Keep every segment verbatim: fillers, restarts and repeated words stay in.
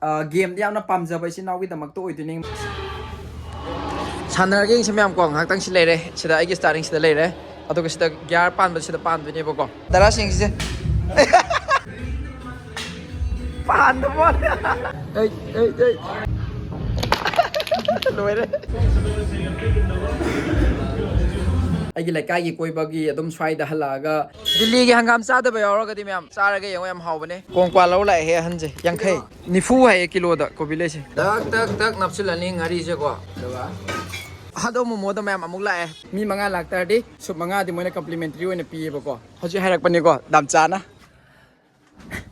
ꯒꯦꯝꯗꯤ ꯌꯥꯝꯅ ꯄꯥꯝꯖꯕ ꯏꯆꯤꯟ ꯏꯅꯥꯎꯒꯤꯗꯃꯛꯇ ꯑꯣꯏꯗꯣꯏꯅꯤ꯫ ꯁꯥꯟꯅꯔꯒ ꯌꯦꯡꯁꯤ ꯃꯌꯥꯝ ꯀꯣ, ꯉꯥꯏꯍꯥꯛꯇꯪ ꯁꯤ ꯂꯩꯔꯦ, ꯁꯤꯗ ꯑꯩꯒꯤ ꯁ꯭ꯇꯥꯔꯇꯤꯡ ꯁꯤꯗ ꯂꯩꯔꯦ, ꯑꯗꯨꯒ ꯁꯤꯗ ꯒꯤꯌꯥꯔ ꯄꯥꯟꯕ ꯁꯤꯗ ꯄꯥꯟꯗꯣꯏꯅꯦꯕꯀꯣ꯫ ꯗꯔꯥ ꯁꯦꯡꯁꯤꯁꯦ꯫ ꯄꯥꯟꯗ ꯃꯥꯜꯂꯦ꯫ ꯑꯩ, ꯑꯩ, ꯑꯩ꯫ ꯂꯣꯏꯔꯦ꯫ ꯑꯩꯒꯤ ꯂꯩꯀꯥꯏꯒꯤ ꯀꯣꯏꯕꯒꯤ ꯑꯗꯨꯝ ꯁ꯭ꯋꯥꯏꯗ ꯍꯜꯂꯛꯑꯒ ꯗꯤꯜꯂꯤꯒꯤ ꯍꯪꯒꯥꯝ ꯆꯥꯗꯕ ꯌꯥꯎꯔꯒꯗꯤ ꯃꯌꯥꯝ ꯆꯥꯔꯒ ꯌꯦꯡꯉꯣ, ꯌꯥꯝ ꯍꯥꯎꯕꯅꯦ꯫ ꯀꯣꯡꯀ꯭ꯋꯥ ꯂꯧ ꯂꯥꯛꯑꯦꯍꯦ ꯑꯍꯟꯁꯦ, ꯌꯥꯡꯈꯩ꯫ ꯅꯤꯐꯨ ꯍꯥꯏꯌꯦ ꯀꯤꯂꯣꯗ ꯀꯣꯕꯤ ꯂꯩꯁꯦ꯫ ꯇꯛ, ꯇꯛ, ꯇꯛ ꯅꯞꯁꯤꯜꯂꯅꯤ ꯉꯥꯔꯤꯁꯦꯀꯣ꯫ ꯑꯗꯨꯒ ꯍꯥꯗꯣ ꯃꯣꯃꯣꯗ ꯃꯌꯥꯝ ꯑꯃꯨꯛ ꯂꯥꯛꯑꯦ꯫ ꯃꯤ ꯃꯉꯥ ꯂꯥꯛꯇꯥꯔꯗꯤ ꯁꯨꯞ ꯃꯉꯥꯗꯤ ꯃꯣꯏꯅ ꯀꯝꯄ꯭ꯂꯤꯃꯦꯟꯇꯔꯤ ꯑꯣꯏꯅ ꯄꯤꯌꯦꯕꯀꯣ꯫ ꯍꯧꯖꯤꯛ ꯍꯥꯏꯔꯛꯄꯅꯤꯀꯣ, ꯗꯥꯝꯆꯥꯅ꯫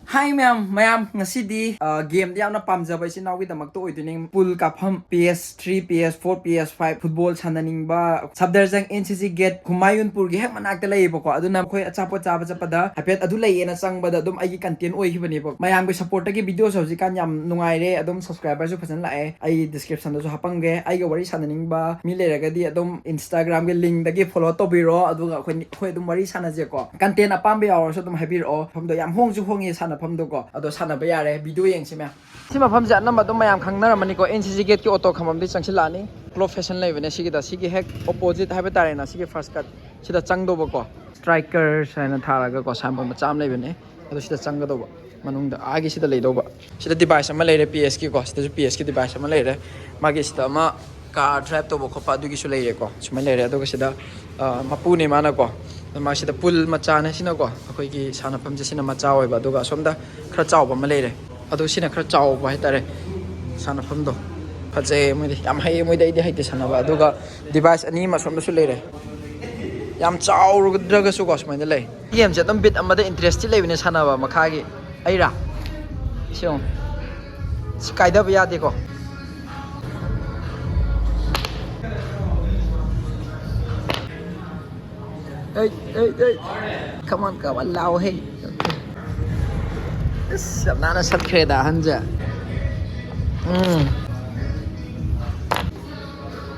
ꯍꯥꯏ ꯃꯌꯥꯝ, ꯃꯌꯥꯝ, ꯉꯁꯤꯗꯤ, ꯑ, ꯒꯦꯝꯗ ꯌꯥꯝꯅ ꯄꯥꯝꯖꯕ ꯏꯆꯤꯟ ꯏꯅꯥꯎꯒꯤꯗꯃꯛꯇ ꯑꯣꯏꯗꯣꯏꯅꯦ꯫ ꯄꯨꯜ ꯀꯥꯞꯐꯝ, P S three, P S four, P S five, football ꯁꯥꯟꯅꯅꯤꯡꯕ, ꯁꯐꯗꯔꯖꯪ ꯑꯦꯟ ꯁꯤ ꯁꯤ ꯒꯦꯠ, ꯍꯨꯃꯥꯌꯨꯟꯄꯨꯔꯒꯤ ꯍꯦꯛ ꯃꯅꯥꯛꯇ ꯂꯩꯌꯦꯕꯀꯣ꯫ ꯑꯗꯨꯅ ꯑꯩꯈꯣꯏ ꯑꯆꯥꯄꯣꯠ ꯆꯥꯕ ꯆꯠꯄꯗ ꯍꯥꯏꯐꯦꯠ ꯑꯗꯨ ꯂꯩꯌꯦꯅ ꯆꯪꯕꯗ ꯑꯗꯨꯝ ꯑꯩꯒꯤ ꯀꯟꯇꯦꯟ ꯑꯣꯏꯈꯤꯕꯅꯦꯕ꯫ ꯃꯌꯥꯝꯒꯤ ꯁꯞꯄꯣꯔꯠꯇꯒꯤ ꯚꯤꯗꯤꯑꯣꯁꯦ ꯍꯧꯖꯤꯛꯀꯥꯟ ꯌꯥꯝ ꯅꯨꯡꯉꯥꯏꯔꯦ, ꯑꯗꯨꯝ ꯁꯕꯁꯀ꯭ꯔꯥꯏꯕꯔꯁꯨ ꯐꯖꯅ ꯂꯥꯛꯑꯦ꯫ ꯑꯩ ꯗꯤꯁꯀ꯭ꯔꯤꯞꯁꯟꯗꯁꯨ ꯍꯥꯞꯄꯝꯒꯦ꯫ ꯑꯩꯒ ꯋꯥꯔꯤ ꯁꯥꯟꯅꯅꯤꯡꯕ ꯃꯤ ꯂꯩꯔꯒꯗꯤ ꯑꯗꯨꯝ ꯏꯟꯁꯇꯥꯒ꯭ꯔꯥꯝꯒꯤ ꯂꯤꯡꯗꯒꯤ ꯐꯣꯂꯣ ꯇꯧꯕꯤꯔꯣ, ꯑꯗꯨꯒ ꯑꯩꯈꯣꯏ, ꯑꯩꯈꯣꯏ ꯑꯗꯨꯝ ꯋꯥꯔꯤ ꯁꯥꯟꯅꯁꯦꯀꯣ꯫ ꯀꯟꯇꯦꯟ ꯑꯄꯥꯝꯕ ꯌꯥꯎꯔꯁꯨ ꯑꯗꯨꯝ ꯍꯥꯏꯕꯤꯔꯛꯑꯣ꯫ ꯃꯐꯝꯗꯣ ꯌꯥꯝ ꯍꯣꯡꯁꯨ ꯍꯣꯡꯉꯦ ꯁꯥꯟꯅꯐꯝꯗꯣꯀꯣ꯫ ꯑꯗꯣ ꯁꯥꯟꯅꯕ ꯌꯥꯔꯦ, ꯚꯤꯗꯤꯑꯣ ꯌꯦꯡꯁꯤ ꯃꯌꯥꯝ꯫ ꯁꯤ ꯃꯐꯝꯁꯦ ꯑꯅꯝꯕ ꯑꯗꯨꯝ ꯃꯌꯥꯝ ꯈꯪꯅꯔꯝꯃꯅꯤꯀꯣ, ꯑꯦꯟ ꯁꯤ ꯁꯤ ꯒꯦꯠꯀꯤ ꯑꯣꯇꯣ ꯈꯥꯝꯕꯝꯗꯤ ꯆꯪꯁꯤꯜꯂꯛꯑꯅꯤ꯫ ꯀ꯭ꯂꯣꯠ ꯐꯦꯁꯟ ꯂꯩꯕꯅꯦ ꯁꯤꯒꯤꯗ, ꯁꯤꯒꯤ ꯍꯦꯛ ꯑꯣꯄꯣꯖꯤꯠ ꯍꯥꯏꯕ ꯇꯥꯔꯦꯅ, ꯁꯤꯒꯤ ꯐꯥꯔꯁ ꯀꯠ ꯁꯤꯗ ꯆꯪꯗꯧꯕꯀꯣ꯫ ꯁ꯭ꯇ꯭ꯔꯥꯏꯀꯔꯁ ꯍꯥꯏꯅ ꯊꯥꯔꯒꯀꯣ ꯁꯥꯏꯟꯕꯣꯔꯗ ꯃꯆꯥ ꯑꯃ ꯂꯩꯕꯅꯦ, ꯑꯗꯣ ꯁꯤꯗ ꯆꯪꯒꯗꯧꯕ, ꯃꯅꯨꯡꯗ ꯑꯥꯒꯤ ꯁꯤꯗ ꯂꯩꯗꯧꯕ꯫ ꯁꯤꯗ ꯗꯤꯚꯥꯏꯁ ꯑꯃ ꯂꯩꯔꯦ ꯄꯤ ꯑꯦꯁꯀꯤꯀꯣ, ꯁꯤꯗꯁꯨ ꯄꯤ ꯑꯦꯁꯀꯤ ꯗꯤꯚꯥꯏꯁ ꯑꯃ ꯂꯩꯔꯦ꯫ ꯃꯥꯒꯤ ꯁꯤꯗ ꯑꯃ ꯀꯥꯔ ꯗ꯭ꯔꯥꯏꯚ ꯇꯧꯕ ꯈꯣꯠꯄ ꯑꯗꯨꯒꯤꯁꯨ ꯂꯩꯔꯦꯀꯣ, ꯁꯨꯃꯥꯏꯅ ꯂꯩꯔꯦ꯫ ꯑꯗꯨꯒ ꯁꯤꯗ, ꯑ, ꯃꯄꯨꯅꯦ ꯃꯥꯅꯀꯣ, ꯑꯗꯣ ꯃꯥ ꯁꯤꯗ ꯄꯨꯜ ꯃꯆꯥꯅꯦ ꯁꯤꯅꯀꯣ, ꯑꯩꯈꯣꯏꯒꯤ ꯁꯥꯟꯅꯐꯝꯁꯦ ꯁꯤꯅ ꯃꯆꯥ ꯑꯣꯏꯕ, ꯑꯗꯨꯒ ꯑꯁꯣꯝꯗ ꯈꯔ ꯆꯥꯎꯕ ꯑꯃ ꯂꯩꯔꯦ꯫ ꯑꯗꯣ ꯁꯤꯅ ꯈꯔ ꯆꯥꯎꯕ ꯍꯥꯏꯇꯥꯔꯦ ꯁꯥꯟꯅꯐꯝꯗꯣ꯫ ꯐꯖꯩꯌꯦ ꯃꯣꯏꯗꯤ, ꯌꯥꯝ ꯍꯩꯌꯦ ꯃꯣꯏꯗꯤ, ꯑꯩꯗꯤ ꯍꯩꯇꯦ ꯁꯥꯟꯅꯕ꯫ ꯑꯗꯨꯒ ꯗꯤꯚꯥꯏꯁ ꯑꯅꯤ ꯑꯃ ꯑꯁꯣꯝꯗꯁꯨ ꯂꯩꯔꯦ, ꯌꯥꯝ ꯆꯥꯎꯔꯨꯗ꯭ꯔꯒꯁꯨꯀꯣ ꯁꯨꯃꯥꯏꯅ ꯂꯩ꯫ ꯒꯦꯝꯁꯦ ꯑꯗꯨꯝ ꯕꯤꯠ ꯑꯃꯗ ꯏꯟꯇꯔꯦꯁꯇꯤ ꯂꯩꯕꯅꯦ ꯁꯥꯟꯅꯕ ꯃꯈꯥꯒꯤ꯫ ꯑꯩꯔꯥ? ꯁꯤ ꯌꯦꯡꯉꯨ꯫ ꯁꯤ ꯀꯥꯏꯗꯕ ꯌꯥꯗꯦꯀꯣ꯫ ꯑꯩ, ꯑꯩ, ꯑꯩ꯫ Come on, come on, ꯂꯥꯎꯍꯦ꯫ ꯑꯁ, ꯌꯥꯝ ꯅꯥꯟꯅ ꯁꯠꯈ꯭ꯔꯦꯗ ꯑꯍꯟꯁꯦ꯫ ꯎꯝ꯫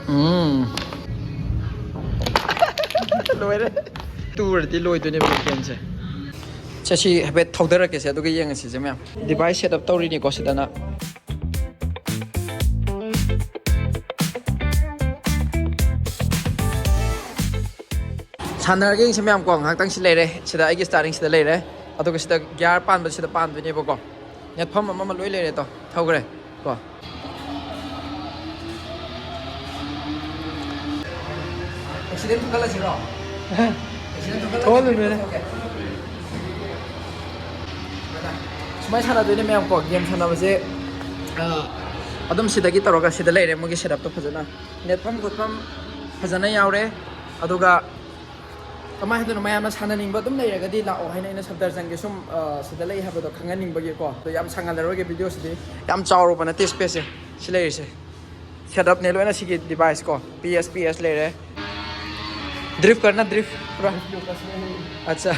ꯎꯝ꯫ ꯂꯣꯏꯔꯦ꯫ ꯇꯨꯔꯗꯤ ꯂꯣꯏꯗꯣꯏꯅꯦꯕ ꯒꯦꯝꯁꯦ꯫ ꯁꯤ ꯍꯥꯏꯐꯦꯠ ꯊꯧꯗꯔꯛꯀꯦꯁꯦ, ꯑꯗꯨꯒ ꯌꯦꯡꯉꯁꯤꯁꯦ ꯃꯌꯥꯝ꯫ Device set up ꯇꯧꯔꯤꯅꯤꯀꯣ ꯁꯤꯗꯅ꯫ ꯁꯥꯟꯅꯔꯒ ꯌꯦꯡꯁꯤ ꯃꯌꯥꯝ ꯀꯣ꯫ ꯉꯥꯏꯍꯥꯛꯇꯪ ꯁꯤ ꯂꯩꯔꯦ, ꯁꯤꯗ ꯑꯩꯒꯤ steering ꯁꯤꯗ ꯂꯩꯔꯦ, ꯑꯗꯨꯒ ꯁꯤꯗ gear ꯄꯥꯟꯕ ꯁꯤꯗ ꯄꯥꯟꯗꯣꯏꯅꯦꯕꯀꯣ꯫ ꯅꯦꯠꯐꯝ ꯑꯃ ꯑꯃ ꯂꯣꯏ ꯂꯩꯔꯦ꯫ ꯇꯣ, ꯊꯧꯈ꯭ꯔꯦ ꯀꯣ꯫ Accident ꯊꯣꯛꯍꯜꯂꯁꯤꯔꯣ? Accident ꯊꯣꯛꯍꯜꯂꯁꯤꯔꯣ? ꯊꯣꯛꯍꯜꯂꯣꯏꯅꯦ꯫ ꯁꯨꯃꯥꯏꯅ ꯁꯥꯟꯅꯗꯣꯏꯅꯦ ꯃꯌꯥꯝ ꯀꯣ, game ꯁꯥꯟꯅꯕꯁꯦ꯫ ꯑ, ꯑꯗꯨꯝ ꯁꯤꯗꯒꯤ ꯇꯧꯔꯒ ꯁꯤꯗ ꯂꯩꯔꯦ ꯃꯣꯏꯒꯤ setup ꯇꯣ ꯐꯖꯅ꯫ ꯅꯦꯠꯐꯝ ꯈꯣꯠꯐꯝ ꯐꯖꯅ ꯌꯥꯎꯔꯦ꯫ ꯑꯗꯨꯒ ꯀꯃꯥꯏꯅ ꯍꯥꯏꯗꯣꯏꯅꯣ, ꯃꯌꯥꯝꯅ ꯁꯥꯟꯅꯅꯤꯡꯕ ꯑꯗꯨꯝ ꯂꯩꯔꯒꯗꯤ ꯂꯥꯛꯑꯣ ꯍꯥꯏꯅ ꯑꯩꯅ ꯁꯞꯗꯔꯖꯪꯒꯤ ꯁꯨꯝ, ꯑ, ꯁꯤꯗ ꯂꯩ ꯍꯥꯏꯕꯗꯣ ꯈꯪꯍꯟꯅꯤꯡꯕꯒꯤꯀꯣ꯫ ꯑꯗꯣ ꯌꯥꯝ ꯁꯥꯡꯍꯜꯂꯔꯣꯏꯒꯦ video ꯁꯤꯗꯤ, ꯌꯥꯝ ꯆꯥꯎꯔꯨꯕ ꯅꯠꯇꯦ space ꯁꯦ꯫ ꯁꯤ ꯂꯩꯔꯤꯁꯦ setup ꯅꯦ ꯂꯣꯏꯅ, ꯁꯤꯒꯤ device ꯀꯣ꯫ P S P S ꯂꯩꯔꯦ꯫ Drift करना, drift ꯄꯨꯔꯥ꯫ ꯑꯠꯆꯥ꯫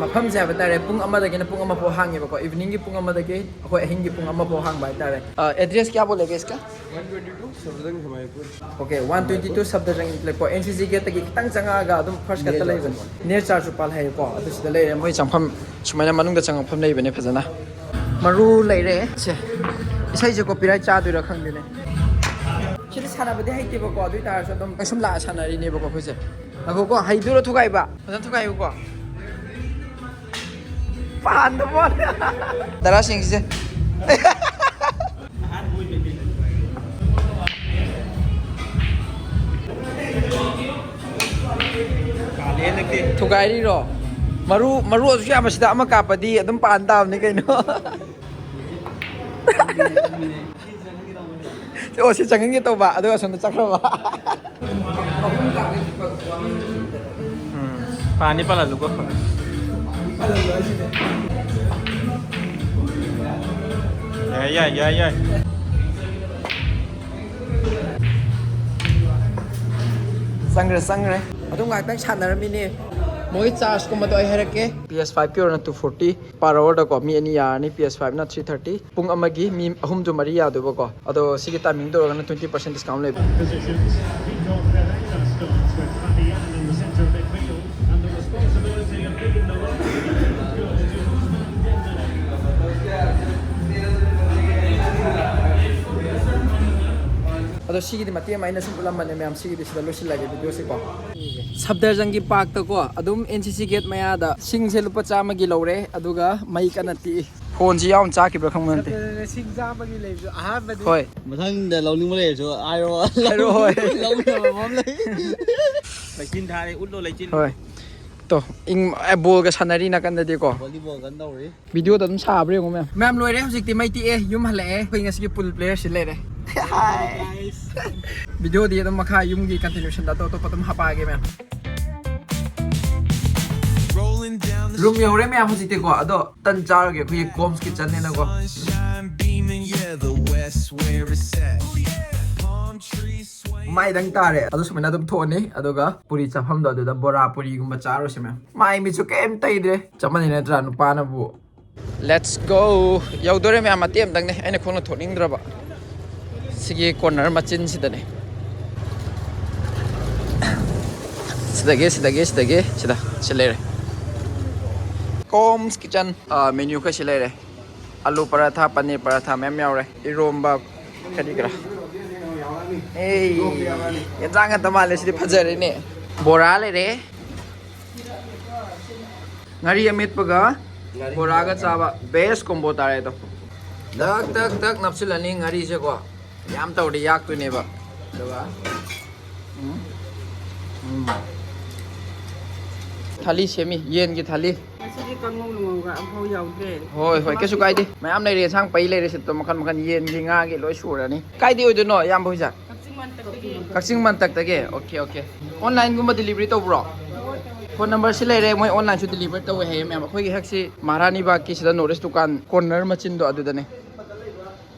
ꯃꯐꯝꯁꯦ ꯍꯥꯏꯕ ꯇꯥꯔꯦ, ꯄꯨꯡ ꯑꯃꯗꯒꯤꯅ ꯄꯨꯡ ꯑꯃ ꯐꯥꯎ ꯍꯥꯡꯉꯦꯕꯀꯣ, evening ꯒꯤ ꯄꯨꯡ ꯑꯃꯗꯒꯤ ꯑꯩꯈꯣꯏ ꯑꯍꯤꯡꯒꯤ ꯄꯨꯡ ꯑꯃ ꯐꯥꯎ ꯍꯥꯡꯕ ꯍꯥꯏꯇꯥꯔꯦ꯫ ꯑ, address क्या बोलेगा इसका? One twenty two Safdarjung हिमायतपुर। Okay, one twenty two ꯁꯐꯗꯔꯖꯪ ꯂꯩꯀꯣ, N C C gate ꯇꯒꯤ ꯈꯤꯇꯪ ꯆꯪꯉꯛꯑꯒ ꯑꯗꯨꯝ first ꯈꯛꯇ ꯂꯩꯕꯅꯦ꯫ ꯅꯤꯌꯔ ꯆꯥꯔ ꯆꯨꯄꯥꯜ ꯍꯥꯏꯌꯦꯀꯣ, ꯑꯗꯨ ꯁꯤꯗ ꯂꯩꯔꯦ꯫ ꯃꯣꯏ ꯆꯪꯐꯝ ꯁꯨꯃꯥꯏꯅ ꯃꯅꯨꯡꯗ ꯆꯪꯉꯛꯐꯝ ꯂꯩꯕꯅꯦ ꯐꯖꯅ꯫ ꯃꯔꯨ ꯂꯩꯔꯦ꯫ ꯁꯦ, ꯏꯁꯩꯁꯦ copyright ꯆꯥꯗꯣꯏꯔꯥ ꯈꯪꯗꯦꯅꯦ꯫ ꯁꯤꯗ ꯁꯥꯟꯅꯕꯗꯤ ꯍꯩꯇꯦꯕꯀꯣ, ꯑꯗꯨ ꯑꯣꯏ ꯇꯥꯔꯁꯨ ꯑꯗꯨꯝ ꯁꯨꯝ ꯂꯥꯛꯑ ꯁꯥꯟꯅꯔꯤꯅꯦꯕꯀꯣ ꯑꯩꯈꯣꯏꯁꯦ꯫ ꯉꯥꯏꯈꯣꯀꯣ, ꯍꯩꯗꯣꯏꯔꯣ ꯊꯨꯒꯥꯏꯕ? ꯐꯖꯅ ꯊꯨꯒꯥꯏꯌꯨꯀꯣ꯫ ꯄꯥꯟꯗ ꯃꯣꯠ꯫ ꯇꯔꯥ ꯁꯦꯡꯁꯤꯁꯦ꯫ ꯊꯨꯒꯥꯏꯔꯤꯔꯣ? ꯃꯔꯨ, ꯃꯔꯨ ꯑꯗꯨꯁꯨ ꯌꯥꯝꯕꯁꯤꯗ ꯑꯃ ꯀꯥꯞꯄꯗꯤ ꯑꯗꯨꯝ ꯄꯥꯟ ꯇꯥꯕꯅꯤ ꯀꯩꯅꯣ꯫ ꯑꯣ, ꯁꯤ ꯆꯪꯍꯟꯒꯦ ꯇꯧꯕ, ꯑꯗꯨꯒ ꯑꯁꯣꯝꯗ ꯆꯠꯈ꯭ꯔꯕ꯫ ꯎꯝ, ꯄꯥꯅꯤ ꯄꯥꯜꯍꯜꯂꯨꯀꯣ꯫ ꯌꯥꯏ, ꯌꯥꯏ, ꯌꯥꯏ, ꯌꯥꯏ꯫ ꯆꯪꯈ꯭ꯔꯦ, ꯆꯪꯈ꯭ꯔꯦ꯫ ꯑꯗꯨꯝ ꯉꯥꯏꯍꯥꯛꯇꯪ ꯁꯥꯟꯅꯔꯝꯃꯤꯅꯦ꯫ ꯃꯣꯏ ꯆꯥꯔꯖꯀꯨꯝꯕꯗꯣ ꯑꯩ ꯍꯥꯏꯔꯛꯀꯦ꯫ P S five ꯀꯤ ꯑꯣꯏꯔꯒꯅ two forty꯫ Per hour ꯗꯀꯣ, ꯃꯤ ꯑꯅꯤ ꯌꯥꯔꯅꯤ, P S five ꯅ three thirty꯫ ꯄꯨꯡ ꯑꯃꯒꯤ ꯃꯤ ꯑꯍꯨꯝ ꯇꯨ ꯃꯔꯤ ꯌꯥꯗꯣꯏꯕꯀꯣ꯫ ꯑꯗꯣ ꯁꯤꯒꯤ timing ꯗ ꯑꯣꯏꯔꯒꯅ twenty percent discount ꯂꯩꯕ꯫ ꯑꯗꯣ ꯁꯤꯒꯤꯗꯤ ꯃꯇꯦꯛ ꯑꯃ ꯑꯩꯅ ꯁꯨꯝ ꯎꯠꯂꯝꯕꯅꯦ ꯃꯌꯥꯝ, ꯁꯤꯒꯤꯗꯤ ꯁꯤꯗ ꯂꯣꯏꯁꯤꯜꯂꯒꯦ ꯚꯤꯗꯤꯑꯣꯁꯤꯀꯣ꯫ ꯁꯐꯗꯔꯖꯪꯒꯤ ꯄꯥꯔꯛꯇꯀꯣ ꯑꯗꯨꯝ ꯑꯦꯟ ꯁꯤ ꯁꯤ ꯒꯦꯠ ꯃꯌꯥꯗ ꯁꯤꯡꯁꯦ ꯂꯨꯄꯥ ꯆꯥꯝꯃꯒꯤ ꯂꯧꯔꯦ, ꯑꯗꯨꯒ ꯃꯩ ꯀꯟꯅ ꯇꯤꯛꯏ꯫ ꯐꯣꯟꯁꯤ ꯌꯥꯎꯅ ꯆꯥꯈꯤꯕ꯭ꯔꯥ ꯈꯪꯕ ꯅꯠꯇꯦ꯫ ꯁꯐꯗꯔꯖꯪ ꯁꯤꯡ ꯆꯥꯝꯃꯒꯤ ꯂꯩꯕꯁꯨ ꯑꯍꯥꯟꯕꯅꯤ꯫ ꯍꯣꯏ꯫ ꯃꯊꯪꯗ ꯂꯧꯅꯤꯡꯕ ꯂꯩꯔꯁꯨ ꯍꯥꯏꯔꯣ꯫ ꯍꯥꯏꯔꯣ, ꯍꯣꯏ꯫ ꯂꯧꯅꯕ ꯃꯐꯝ ꯂꯩ꯫ ꯂꯩꯆꯤꯟ ꯊꯥꯔꯦ, ꯎꯠꯂꯣ ꯂꯩꯆꯤꯟ꯫ ꯍꯣꯏ꯫ ꯇꯣ, ꯏꯪ-, ꯑꯦ, ꯕꯣꯜꯒ ꯁꯥꯟꯅꯔꯤ ꯅꯥꯀꯟꯗꯗꯤꯀꯣ꯫ ꯚꯣꯂꯤꯕꯣꯜ ꯀꯟꯅ ꯇꯧꯔꯤ꯫ ꯚꯤꯗꯤꯑꯣꯗ ꯑꯗꯨꯝ ꯁꯥꯕ꯭ꯔꯥ ꯌꯦꯡꯉꯣ ꯃꯌꯥꯝ꯫ ꯃꯌꯥꯝ ꯂꯣꯏꯔꯦ, ꯍꯧꯖꯤꯛꯇꯤ ꯃꯩ ꯇꯤꯛꯑꯦ, ꯌꯨꯝ ꯍꯜꯂꯛꯑꯦ꯫ ꯑꯩꯈꯣꯏ ꯉꯁꯤꯒꯤ ꯄꯨꯜ ꯄ꯭ꯂꯦꯌꯔꯁꯤ ꯂꯩꯔꯦ꯫ ꯚꯤꯗꯤꯑꯣꯗꯤ ꯑꯗꯨꯝ ꯃꯈꯥ ꯌꯨꯝꯒꯤ ꯀꯟꯇꯤꯅ꯭ꯌꯨꯁꯟꯗ ꯑꯇꯣꯞ ꯑꯇꯣꯞꯄ ꯑꯗꯨꯝ ꯍꯥꯄꯛꯑꯒꯦ ꯃꯌꯥꯝ꯫ ꯔꯨꯝ ꯌꯧꯔꯦ ꯃꯌꯥꯝ ꯍꯧꯖꯤꯛꯇꯤꯀꯣ, ꯑꯗꯣ ꯇꯟ ꯆꯥꯔꯒꯦ ꯑꯩꯈꯣꯏꯒꯤ ꯀꯣꯝꯁ ꯀꯤꯠꯆꯟꯅꯦꯅꯀꯣ꯫ ꯃꯥꯏꯗꯪ ꯇꯥꯔꯦ, ꯑꯗꯨ ꯁꯨꯃꯥꯏꯅ ꯑꯗꯨꯝ ꯊꯣꯛꯑꯅꯤ, ꯑꯗꯨꯒ ꯄꯨꯔꯤ ꯆꯥꯐꯝꯗꯣ ꯑꯗꯨꯗ ꯕꯣꯔꯥ ꯄꯨꯔꯤꯒꯨꯝꯕ ꯆꯥꯔꯨꯁꯦ ꯃꯌꯥꯝ꯫ ꯃꯥꯏ ꯃꯤꯠꯁꯨ ꯀꯩꯝ ꯇꯩꯗ꯭ꯔꯦ, ꯆꯞ ꯃꯥꯟꯅꯩ ꯅꯠꯇ꯭ꯔꯥ ꯅꯨꯄꯥꯅꯕꯨ꯫ Let's go꯫ ꯌꯧꯗꯣꯔꯦ ꯃꯌꯥꯝ, ꯃꯇꯦꯛ ꯑꯃꯇꯪꯅꯦ ꯑꯩꯅ ꯈꯣꯡꯅ ꯊꯣꯛꯅꯤꯡꯗ꯭ꯔꯕ꯫ ꯁꯤꯒꯤ ꯀꯣꯔꯅꯔ ꯃꯆꯤꯟꯁꯤꯗꯅꯦ꯫ ꯁꯤꯗꯒꯤ, ꯁꯤꯗꯒꯤ, ꯁꯤꯗꯒꯤ, ꯁꯤꯗ, ꯁꯤ ꯂꯩꯔꯦ꯫ ꯀꯣꯝꯁ ꯀꯤꯠꯆꯟ, ꯑ, ꯃꯦꯅ꯭ꯌꯨ ꯈꯔ ꯁꯤ ꯂꯩꯔꯦ꯫ ꯑꯂꯨ ꯄꯔꯥꯊꯥ, ꯄꯅꯤꯔ ꯄꯔꯥꯊꯥ ꯃꯌꯥꯝ ꯌꯥꯎꯔꯦ꯫ ꯏꯔꯣꯝꯕ, ꯀꯔꯤ ꯀꯔꯥ꯫ ꯑꯦ, ꯌꯦꯟꯖꯥꯡ ꯉꯥꯛꯇ ꯃꯥꯜꯂꯦ, ꯁꯤꯗꯤ ꯐꯖꯔꯦꯅꯦ꯫ ꯕꯣꯔꯥ ꯂꯩꯔꯦ꯫ ꯉꯥꯔꯤ ꯑꯃꯦꯠꯄꯒ ꯕꯣꯔꯥꯒ ꯆꯥꯕ best combo ꯇꯥꯔꯦ ꯑꯗꯣ꯫ ꯇꯛ, ꯇꯛ, ꯇꯛ ꯅꯞꯁꯤꯜꯂꯅꯤ ꯉꯥꯔꯤꯁꯦꯀꯣ꯫ ꯌꯥꯝ ꯇꯧꯔꯗꯤ ꯌꯥꯛꯇꯣꯏꯅꯦꯕ꯫ ꯑꯗꯨꯒ, ꯎꯝ, ꯎꯝ꯫ ꯊꯥꯂꯤ ꯁꯦꯝꯃꯤ, ꯌꯦꯟꯒꯤ ꯊꯥꯂꯤ꯫ ꯉꯁꯤꯗꯤ ꯀꯥꯡꯉꯧ ꯅꯨꯡꯉꯧꯒ ꯑꯝꯐꯥꯎ ꯌꯥꯎꯗ꯭ꯔꯦ꯫ ꯍꯣꯏ, ꯍꯣꯏ, ꯀꯩꯁꯨ ꯀꯥꯏꯗꯦ꯫ ꯃꯌꯥꯝ ꯂꯩꯔꯦ, ꯌꯦꯟꯁꯥꯡ ꯄꯩ ꯂꯩꯔꯦ ꯁꯤꯠꯇꯣ, ꯃꯈꯜ ꯃꯈꯜ, ꯌꯦꯟꯒꯤ, ꯉꯥꯒꯤ ꯂꯣꯏ ꯁꯨꯔꯅꯤ꯫ ꯀꯥꯏꯗꯩ ꯑꯣꯏꯗꯣꯏꯅꯣ, ꯏꯌꯥꯝꯕ ꯍꯣꯏꯁꯦ? ꯀꯛꯆꯤꯡ ꯃꯟꯇꯛꯇꯒꯤ꯫ ꯀꯛꯆꯤꯡ ꯃꯟꯇꯛꯇꯒꯤ? Okay, okay. Online ꯒꯨꯝꯕ delivery ꯇꯧꯕ꯭ꯔꯣ? ꯇꯧꯋꯦ, ꯇꯧꯋꯦ꯫ Phone number ꯁꯤ ꯂꯩꯔꯦ, ꯃꯣꯏ online ꯁꯨ deliver ꯇꯧꯋꯦ ꯍꯥꯏꯌꯦ ꯃꯌꯥꯝ꯫ ꯑꯩꯈꯣꯏꯒꯤ ꯍꯛꯁꯤ ꯃꯍꯥꯔꯥꯅꯤ ꯕꯥꯒꯀꯤ ꯁꯤꯗ North East ꯗꯨꯀꯥꯟ corner ꯃꯆꯤꯟꯗꯣ ꯑꯗꯨꯗꯅꯦ꯫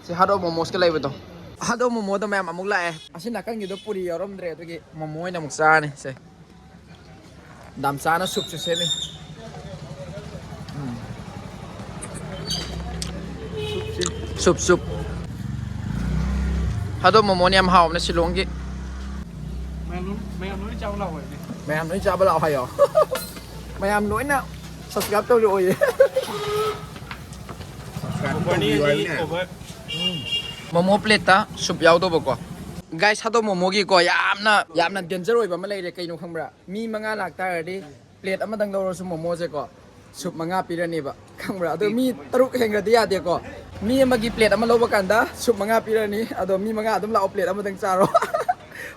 ꯁꯤ ꯍꯥꯠ ꯑꯣ ꯃꯣꯃꯣꯁꯀ ꯂꯩꯕꯗꯣ꯫ ꯍꯥꯠ ꯑꯣ ꯃꯣꯃꯣꯗꯣ ꯃꯌꯥꯝ ꯑꯃꯨꯛ ꯂꯥꯛꯑꯦ꯫ ꯑꯁꯤ ꯅꯥꯀꯟꯒꯤꯗꯣ ꯄꯨꯔꯤ ꯌꯥꯎꯔꯝꯗ꯭ꯔꯦ, ꯑꯗꯨꯒꯤ ꯃꯣꯃꯣ ꯑꯣꯏꯅ ꯑꯃꯨꯛ ꯆꯥꯔꯅꯤ ꯁꯦ꯫ ꯗꯥꯝꯆꯥꯅ ꯁꯨꯞꯁꯨ ꯁꯦꯝꯃꯤ꯫ ꯎꯝ꯫ ꯁꯨꯞ, ꯁꯨꯞ꯫ ꯍꯥꯠ ꯑꯣ ꯃꯣꯃꯣꯅꯤ ꯌꯥꯝ ꯍꯥꯎꯕꯅꯦ ꯁꯤꯂꯣꯡꯒꯤ꯫ ꯃꯌꯥꯝ ꯂꯣꯏ, ꯃꯌꯥꯝ ꯂꯣꯏ ꯆꯥꯕ ꯂꯥꯛꯑꯣ ꯍꯥꯏꯕꯅꯦ꯫ ꯃꯌꯥꯝ ꯂꯣꯏ ꯆꯥꯕ ꯂꯥꯛꯑꯣ ꯍꯥꯏꯌꯣ꯫ ꯃꯌꯥꯝ ꯂꯣꯏꯅ subscribe ꯇꯧꯔꯛꯑꯣꯌꯦ꯫ Subscribe ꯇꯧꯕꯤꯌꯨ ꯍꯥꯏꯕꯅꯦ꯫ Over꯫ ꯃꯣꯃꯣ plate ꯇ ꯁꯨꯞ ꯌꯥꯎꯗꯧꯕꯀꯣ꯫ ꯒꯥꯏꯁ, ꯁꯥꯗꯣ ꯃꯣꯃꯣꯒꯤꯀꯣ, ꯌꯥꯝꯅ ꯌꯥꯝꯅ ꯗꯦꯟꯖꯔ ꯑꯣꯏꯕ ꯑꯃ ꯂꯩꯔꯦ꯫ ꯀꯩꯅꯣ ꯈꯪꯕ꯭ꯔꯥ? ꯃꯤ ꯃꯉꯥ ꯂꯥꯛꯇꯥꯔꯗꯤ ꯄ꯭ꯂꯦꯠ ꯑꯃꯗꯪ ꯂꯧꯔꯁꯨ ꯃꯣꯃꯣꯁꯦꯀꯣ, ꯁꯨꯞ ꯃꯉꯥ ꯄꯤꯔꯅꯦꯕ, ꯈꯪꯕ꯭ꯔꯥ? ꯑꯗꯣ ꯃꯤ ꯇꯔꯨꯛ ꯍꯦꯟꯒ꯭ꯔꯗꯤ ꯌꯥꯗꯦꯀꯣ꯫ ꯃꯤ ꯑꯃꯒꯤ ꯄ꯭ꯂꯦꯠ ꯑꯃ ꯂꯧꯕ ꯀꯥꯟꯗ ꯁꯨꯞ ꯃꯉꯥ ꯄꯤꯔꯅꯤ꯫ ꯑꯗꯣ ꯃꯤ ꯃꯉꯥ ꯑꯗꯨꯝ ꯂꯥꯛꯑꯣ, ꯄ꯭ꯂꯦꯠ ꯑꯃꯗꯪ ꯆꯥꯔꯣ꯫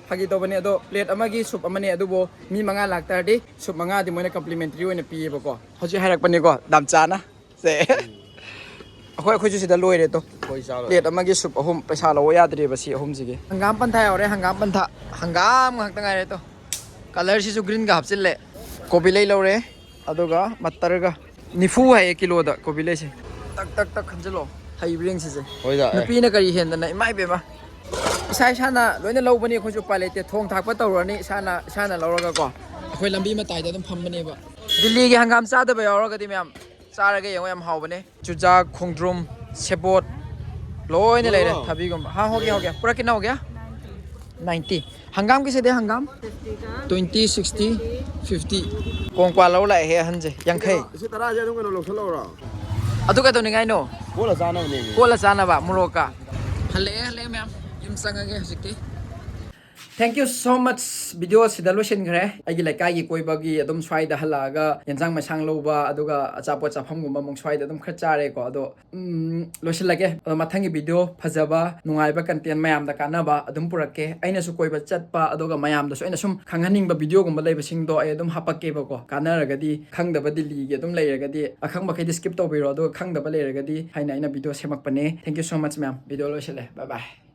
ꯐꯥꯒꯤ ꯇꯧꯕꯅꯦ꯫ ꯑꯗꯣ ꯄ꯭ꯂꯦꯠ ꯑꯃꯒꯤ ꯁꯨꯞ ꯑꯃꯅꯦ, ꯑꯗꯨꯕꯨ ꯃꯤ ꯃꯉꯥ ꯂꯥꯛꯇꯥꯔꯗꯤ ꯁꯨꯞ ꯃꯉꯥꯗꯤ ꯃꯣꯏꯅ ꯀꯝꯄ꯭ꯂꯤꯃꯦꯟꯇꯔꯤ ꯑꯣꯏꯅ ꯄꯤꯌꯦꯕꯀꯣ꯫ ꯍꯧꯖꯤꯛ ꯍꯥꯏꯔꯛꯄꯅꯤꯀꯣ, ꯗꯥꯝꯆꯥꯅ꯫ ꯁꯦ꯫ ꯑꯩꯈꯣꯏ, ꯑꯩꯈꯣꯏꯁꯨ ꯁꯤꯗ ꯂꯣꯏꯔꯦ ꯇꯣ꯫ ꯑꯩꯈꯣꯏ ꯆꯥꯔꯣꯏ꯫ ꯄ꯭ꯂꯦꯠ ꯑꯃꯒꯤ ꯁꯨꯞ ꯑꯍꯨꯝ ꯄꯩꯁꯥ ꯂꯧꯕ ꯌꯥꯗ꯭ꯔꯦꯕ ꯁꯤ ꯑꯍꯨꯝꯁꯤꯒꯤ꯫ ꯍꯪꯒꯥꯝ ꯄꯟꯊꯥ ꯌꯥꯎꯔꯦ, ꯍꯪꯒꯥꯝ ꯄꯟꯊꯥ꯫ ꯍꯪꯒꯥꯝ ꯉꯥꯛꯇ ꯉꯥꯏꯔꯦ ꯇꯣ꯫ ꯀꯂꯔꯁꯤꯁꯨ ꯒ꯭ꯔꯤꯟꯒ ꯍꯥꯞꯆꯤꯜꯂꯦ꯫ ꯀꯣꯕꯤ ꯂꯩ ꯂꯧꯔꯦ, ꯑꯗꯨꯒ ꯃꯠꯇꯔꯒ꯫ ꯅꯤꯐꯨ ꯍꯥꯏꯌꯦ ꯀꯤꯂꯣꯗ ꯀꯣꯕꯤ ꯂꯩꯁꯦ꯫ ꯇꯛ ꯇꯛ ꯇꯛ ꯈꯟꯖꯤꯜꯂꯣ꯫ ꯍꯩꯕ꯭ꯔꯥ ꯌꯦꯡꯁꯤꯁꯦ꯫ ꯍꯣꯏꯗ, ꯑꯦ꯫ ꯅꯨꯄꯤꯅ ꯀꯔꯤ ꯍꯦꯟꯗꯅ, ꯏꯃꯥ ꯏꯕꯦꯝꯃ꯫ ꯏꯁꯥ ꯏꯁꯥꯅ ꯂꯣꯏꯅ ꯂꯧꯕꯅꯤ, ꯑꯩꯈꯣꯏꯁꯨ ꯎꯄꯥꯏ ꯂꯩꯇꯦ꯫ ꯊꯣꯡ ꯊꯥꯛꯄ ꯇꯧꯔꯅꯤ ꯏꯁꯥꯅ, ꯏꯁꯥꯅ ꯂꯧꯔꯒꯀꯣ꯫ ꯑꯩꯈꯣꯏ ꯂꯝꯕꯤ ꯃꯇꯥꯏꯗ ꯑꯗꯨꯝ ꯐꯝꯕꯅꯦꯕ꯫ ꯗꯤꯜꯂꯤꯒꯤ ꯍꯪꯒꯥꯝ ꯆꯥꯗꯕ ꯌꯥꯎꯔꯒꯗꯤ ꯃꯌꯥꯝ ꯆꯥꯔꯒ ꯌꯦꯡꯉꯣ, ꯌꯥꯝ ꯍꯥꯎꯕꯅꯦ꯫ ꯆꯨꯖꯥꯛ, ꯈꯣꯡꯗ꯭ꯔꯨꯝ, ꯁꯦꯕꯣꯠ ꯂꯣꯏꯅ ꯂꯩꯔꯦ꯫ ꯂꯣꯏꯔꯣ? ꯊꯕꯤꯒꯨꯝꯕ꯫ ꯍꯥ, ꯍꯣꯒꯦ, ꯍꯣꯒꯦ꯫ ꯄꯨꯔꯥ ꯀꯤꯟꯅ ꯍꯣꯒꯦ? ꯅꯥꯏꯟꯇꯤ꯫ ꯍꯪꯒꯥꯝꯒꯤꯁꯤꯗꯤ ꯍꯪꯒꯥꯝ? Twenty, sixty, fifty. ꯀꯣꯡꯀ꯭ꯋꯥ ꯂꯧ ꯂꯥꯛꯑꯦꯍꯦ ꯑꯍꯟꯁꯦ, ꯌꯥꯡꯈꯩ꯫ ꯁꯤ ꯇꯔꯥꯁꯦ ꯑꯗꯨꯝ ꯀꯩꯅꯣ ꯂꯧꯁꯜꯂꯛꯎꯔꯣ? ꯑꯗꯨ ꯀꯩꯗꯧꯅꯤꯡꯉꯥꯏꯅꯣ? ꯀꯣꯠꯂ ꯆꯥꯅꯕꯅꯦ꯫ ꯀꯣꯠꯂ ꯆꯥꯅꯕ, ꯃꯣꯔꯣꯛꯀ꯫ ꯍꯜꯂꯛꯑꯦ, ꯍꯜꯂꯛꯑꯦ ꯃꯌꯥꯝ꯫ ꯌꯨꯝ ꯆꯪꯉꯒꯦ ꯍꯧꯖꯤꯛꯇꯤ꯫ Thank you so much꯫ Video ꯁꯤꯗ ꯂꯣꯏꯁꯤꯟꯈ꯭ꯔꯦ꯫ ꯑꯩꯒꯤ ꯂꯩꯀꯥꯏꯒꯤ ꯀꯣꯏꯕꯒꯤ ꯑꯗꯨꯝ ꯁ꯭ꯋꯥꯏꯗ ꯍꯜꯂꯛꯑꯒ ꯌꯦꯟꯁꯥꯡ ꯃꯩꯁꯥꯡ ꯂꯧꯕ, ꯑꯗꯨꯒ ꯑꯆꯥꯄꯣꯠ ꯆꯥꯐꯝꯒꯨꯝꯕ ꯑꯃꯨꯛ ꯁ꯭ꯋꯥꯏꯗ ꯑꯗꯨꯝ ꯈꯔ ꯆꯥꯔꯦꯀꯣ꯫ ꯑꯗꯣ, ꯎꯝ, ꯂꯣꯏꯁꯤꯜꯂꯒꯦ꯫ ꯑꯗꯣ ꯃꯊꯪꯒꯤ video ꯐꯖꯕ, ꯅꯨꯡꯉꯥꯏꯕ content ꯃꯌꯥꯝꯗ ꯀꯥꯟꯅꯕ ꯑꯗꯨꯝ ꯄꯨꯔꯛꯀꯦ꯫ ꯑꯩꯅꯁꯨ ꯀꯣꯏꯕ ꯆꯠꯄ, ꯑꯗꯨꯒ ꯃꯌꯥꯝꯗꯁꯨ ꯑꯩꯅ ꯁꯨꯝ ꯈꯪꯍꯟꯅꯤꯡꯕ videoꯒꯨꯝꯕ ꯂꯩꯕꯁꯤꯡꯗꯣ ꯑꯩ ꯑꯗꯨꯝ ꯍꯥꯄꯛꯀꯦꯕꯀꯣ꯫ ꯀꯥꯟꯅꯔꯒꯗꯤ, ꯈꯪꯗꯕ ꯗꯤꯜꯂꯤꯒꯤ ꯑꯗꯨꯝ ꯂꯩꯔꯒꯗꯤ, ꯑꯈꯪꯕꯈꯩꯗꯤ skip ꯇꯧꯕꯤꯔꯣ, ꯑꯗꯨꯒ ꯈꯪꯗꯕ ꯂꯩꯔꯒꯗꯤ ꯍꯥꯏꯅ ꯑꯩꯅ video ꯁꯦꯝꯃꯛꯄꯅꯦ꯫ Thank you so much ꯃꯌꯥꯝ꯫ Video ꯂꯣꯏꯁꯤꯜꯂꯦ꯫ Bye bye꯫